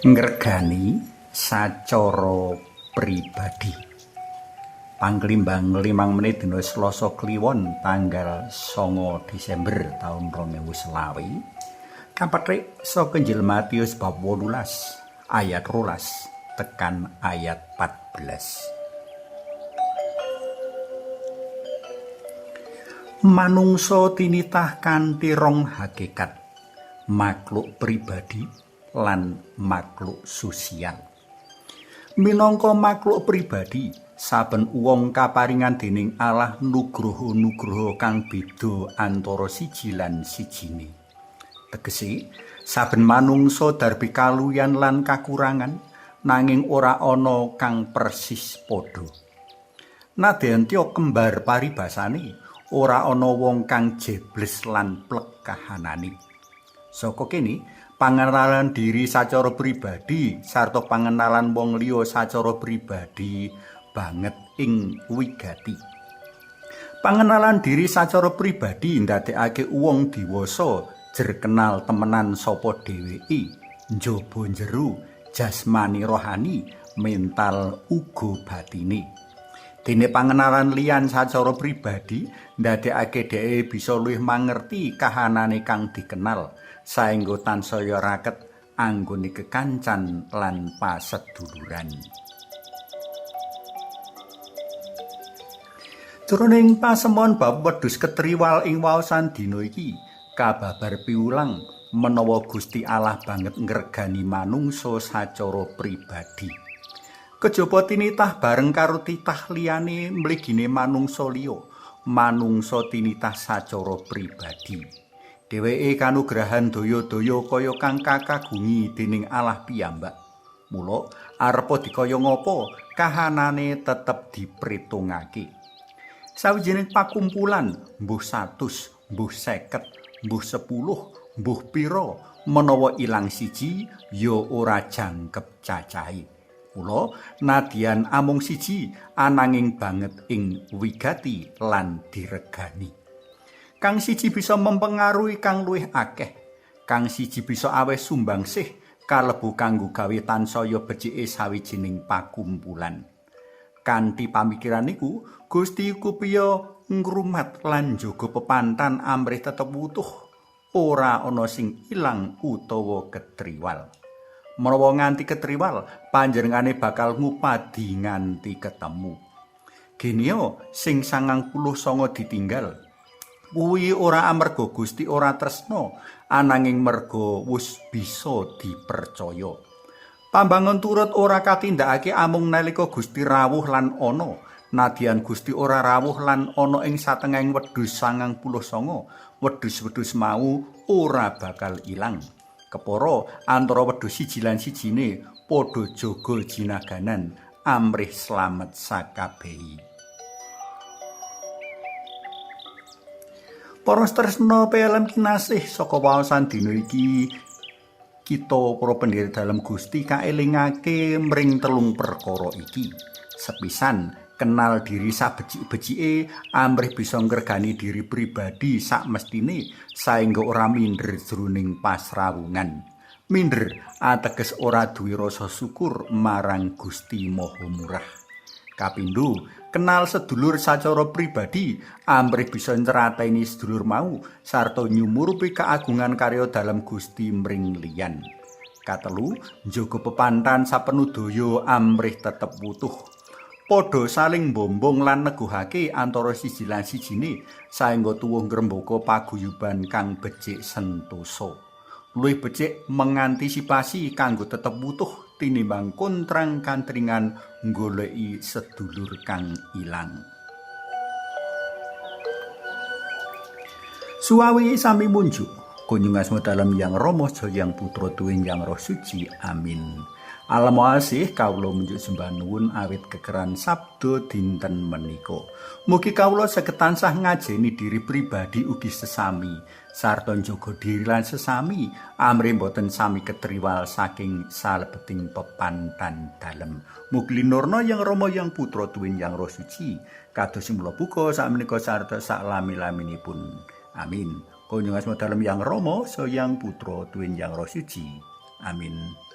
Ngregani sacara pribadi. Pangklimbang 5 menit dina Selasa Kliwon tanggal 9 Desember taun 2020. Kapethik saka Injil Matius bab 18 ayat 12 tekan ayat 14. Manungsa tinitah kanthi rong hakikat, makhluk pribadi lan makhluk sosial. Minangka makhluk pribadi, saben wong kaparingan dening Allah nugroho-nugroho kang beda antara siji lan sijine. Tegese, saben manungsa darbi kaluwihan lan kakurangan, nanging ora ana kang persis padha. Nadyan kembar paribasane, ora ana wong kang jebles lan plek kahanane. Saka kene, pangenalan diri sacara pribadi sarta pangenalan wong liya sacara pribadi banget ing wigati. Pangenalan diri sacara pribadi ndadekake wong diwasa jer kenal temenan sapa dheweke, njaba jero, jasmani rohani, mental uga batine. Dene pangenalan liyan sacara pribadi ndadekake dheweke bisa luwih mangerti kahanane kang dikenal, saengga tansaya raket anggone kekancan lan paseduluran. Jroning pasemon bab wedhus ketriwal ing waosan dina iki, kababar piwulang menawa Gusti Allah banget ngregani manungsa sacara pribadi. Kejaba tinitah bareng karo titah liyane mligine manungsa liya, manungsa tinitah sacara pribadi. Dheweke kanugrahan daya-daya kaya kang kakagungi dening Allah piyambak. Mula arepa dikaya ngapa kahanane tetep dipritungake. Sawijining pakumpulan mbuh 100, mbuh 50, mbuh 10, mbuh pira menawa ilang siji ya ora jangkep cacahe. Mula nadyan amung siji ananging banget ing wigati lan diregani. Kang siji bisa mempengaruhi kang luwih akeh. Kang siji bisa aweh sumbangsih kalebu kanggo gawe tansaya becike sawijining pakumpulan. Kanthi pamikiran iku, Gusti kupiya ngrumat lan njaga pepantan amrih tetep wutuh, ora ana sing ilang utawa ketriwal. Menawa nganti ketriwal, panjenengane bakal ngupadi nganti ketemu. Genio sing 99 ditinggal kuwi ora amarga Gusti ora tresna, ananging merga wis bisa dipercaya. Pambangun turut ora katindakake amung nalika Gusti rawuh lan ana. Nadyan Gusti ora rawuh lan ana ing satengahing wedhus 99, wedhus-wedhus mau ora bakal ilang. Kepara antara wedhus siji lan sijine padha jaga jinaganan amrih slamet sakabehi. Para tresna PLM kinasih, saka waosan dina iki kita para pendherek dalem Gusti kaelingake mring telung perkara iki. Sepisan, kenal diri sabecik-becike amrih bisa ngregani diri pribadi sakmestine saengga ora minder jroning pasrawungan. Minder ateges ora duwe rasa syukur marang Gusti Maha Murah. Kapindho, kenal sedulur sacara pribadi amrih bisa nyrateni sedulur mau sarta nyumurupi keagungan karya dalem Gusti mring liyan. Katelu, njaga pepantan sapenudaya amrih tetep wutuh. Padha saling bombong lan neguhake antara siji lan sijine saengga tuwuh ngrembaka paguyuban kang becik sentosa. Luwih becik mengantisipasi kanggo tetep wutuh tinimbang kontrang kantringan nggoleki sedulur kang ilang. Suwawi sami munjuk kunjung asma dalem Yang Rama Yang Putra tuwin Yang Roh Suci. Amin. Alam asih kawula munjuk sembah nuwun awit kekeran sabda dinten menika. Mugi kawula saged tansah ngajeni diri pribadi ugi sesami sarta njaga diri lan sesami amrih boten sami ketriwal saking salebeting pepantan dalem. Mugi linurna Yang Rama Yang Putra tuwin Yang Roh Suci kados mula buka sakmenika sarta saklami-laminipun. Amin. Kunjung asma dalem Yang Rama, Yang Putra tuwin Yang Roh Suci. Amin.